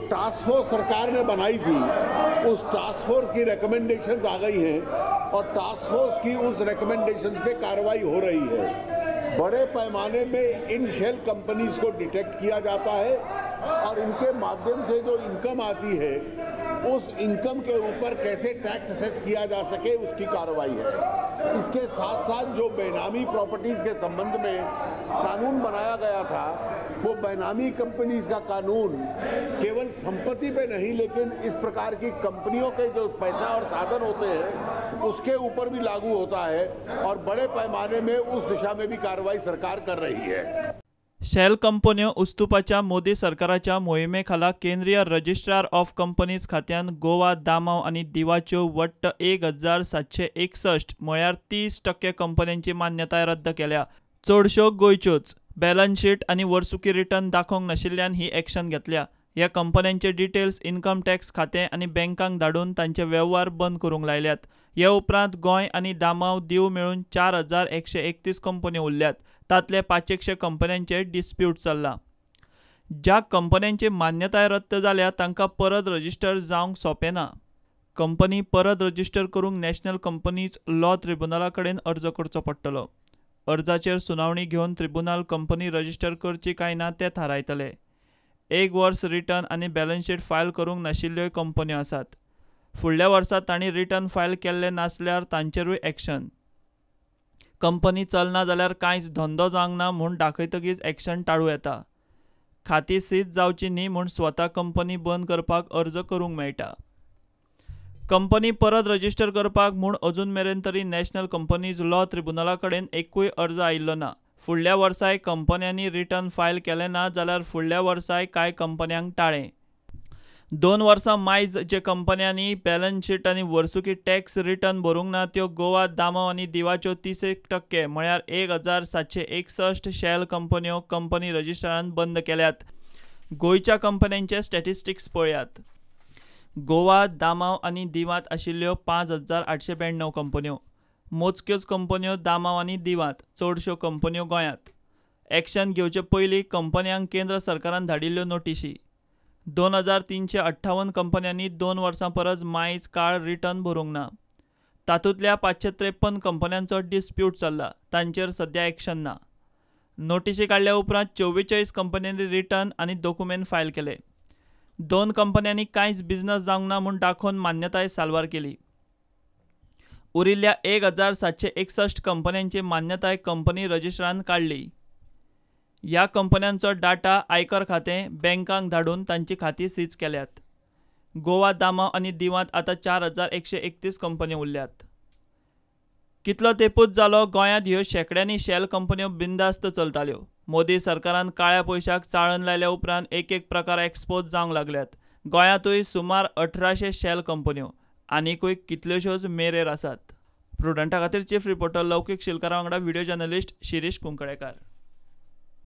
Task force सरकार ने बनाई थी, उस टास्क फोर्स की रिकमेंडेशंस आ गई हैं और टास्क फोर्स की उस रिकमेंडेशंस पे कार्रवाई हो रही है। बड़े पैमाने में इन शेल कंपनीज को डिटेक्ट किया जाता है और इनके माध्यम से जो इनकम आती है उस इनकम के ऊपर कैसे टैक्स असेस किया जा सके उसकी कार्रवाई है। इसके साथ साथ जो बेनामी प्रॉपर्टीज़ के संबंध में कानून बनाया गया था, वो बेनामी कंपनीज का कानून केवल संपत्ति पे नहीं लेकिन इस प्रकार की कंपनियों के जो पैसा और साधन होते हैं उसके ऊपर भी लागू होता है और बड़े पैमाने में उस दिशा में भी कार्रवाई सरकार कर रही है। शेल कंपन्यो उस्तुपाच्या मोदी सरकाराच्या मोहिमे खाला केंद्रीय रजिस्ट्रार ऑफ कंपनीज खात्यान गोवा, दामाव आनी दिवाच्यो वट्ट 1761 म्हळ्यार 30% कंपन्यांची मान्यताय रद्द केल्या. चडश्यो गोंयच्योच. बॅलन्स शीट आनी वर्सुकी रिटर्न दाखोवंक नाशिल्ल्यान ही एक्शन घेतल्या. ह्या कंपन्यांचे डिटेल्स इन्कम टॅक्स खातें आनी बँकांक धाडून तांचे वेव्हार बंद करूंक लायल्यात. हे उपरांत गोंय आनी दामाव दीव मेळून 4131 कंपन्यो उरल्यात. तांतले 500 कंपन्यांचे डिस्प्यूट चल्ला. ज्या कंपन्यांची मान्यताय रद्द जाल्या तांकां परत रजिस्टर जावंक सोंपें ना. कंपनी परत रजिस्टर करूंक नॅशनल कंपनीज लॉ ट्रिब्युनला कडेन अर्ज करचो पडटलो. अर्जाचेर सुनावणी घेवन ट्रिब्युनल कंपनी रजिस्टर करची काय ना तें थारायतले. एक वर्स रिटर्न आनी बॅलन्स शीट फायल करूंक नाशिल्ल्योय कंपन्यो आसात. फुडल्या वर्सा तांणी रिटर्न फायल केल्ले नासल्यार तांचेरूय एक्शन. कंपनी चलना जाल्यार कांयच धंदो जावंक ना म्हूण दाखयतकीच एक्शन टाळूं येता. खाती सीज जावची न्ही म्हूण स्वता कंपनी बंद करपाक अर्ज करूंक मेळटा. कंपनी परत रजिस्टर करपाक म्हूण अजून मेरेन तरी नॅशनल कंपनीज लॉ ट्रिब्युनला कडेन एकूय अर्ज आयिल्लो ना. फुडल्या वर्साय कंपन्यांनी रिटर्न फायल केलें ना जाल्यार फुडल्या वर्साय कांय कंपन्यांक टाळें. 2 वर्सां मायज जे कंपन्यांनी बॅलन्स शीट आनी वर्सुकी टॅक्स रिटर्न भरूंक ना त्यो गोवा, दामाव आनी दिवाच्यो 30% म्हळ्यार 1761 शेल कंपन्यो कंपनी रजिस्ट्रारान बंद केल्यात. गोंयच्या कंपन्यांचे स्टॅटिस्टिक्स पळयात. गोवा, दामाव आनी दिवांत आशिल्ल्यो 5892 कंपन्यो. मोजक्योच कंपन्यो दामाव आनी दिवांत, चडश्यो कंपन्यो गोंयांत. एक्शन घेवचे पयलीं कंपन्यांक केंद्र सरकारान धाडिल्ल्यो नोटिशी. 2358 कंपन्यांनी 2 वर्सां परस मायज काळ रिटर्न भरूंक ना. तातूंतल्या 553 कंपन्यांचो डिस्प्यूट चल्ला, तांचेर सद्या एक्शन ना. नोटिशी काडल्या उपरांत 44 कंपन्यांनी रिटर्न आनी दोकुमेंत फायल केले. 2 कंपन्यांनी कांयच बिझनस जावंक ना म्हूण दाखोवन मान्यताय साल्वार केली. उरिल्ल्या 1761 कंपन्यांची मान्यताय कंपनी रजिस्ट्रारान काडली. ह्या कंपन्यांचो डाटा आयकर खातें बँकांक धाडून तांची खातीं सीज केल्यात. गोवा, दामाव आनी दिवांत आतां 4131 कंपन्यो उरल्यात. कितलो तेंपूच जालो गोंयांत ह्यो शेंकड्यांनी शेल कंपन्यो बिंदास्त चलताल्यो. मोदी सरकारान काळ्या पयशाक चाळण लायल्या उपरांत एक एक प्रकार एक्सपोज जावंक लागल्यात. गोंयांतूय सुमार 1800 शेल कंपन्यो आनीकूय कितल्योश्योच मेरेर आसात. प्रुडंटा खातीर चीफ रिपोर्टर लौकीक शिलकारा वांगडा व्हिडियो जर्नलिस्ट शिरीष कुंकळेकार.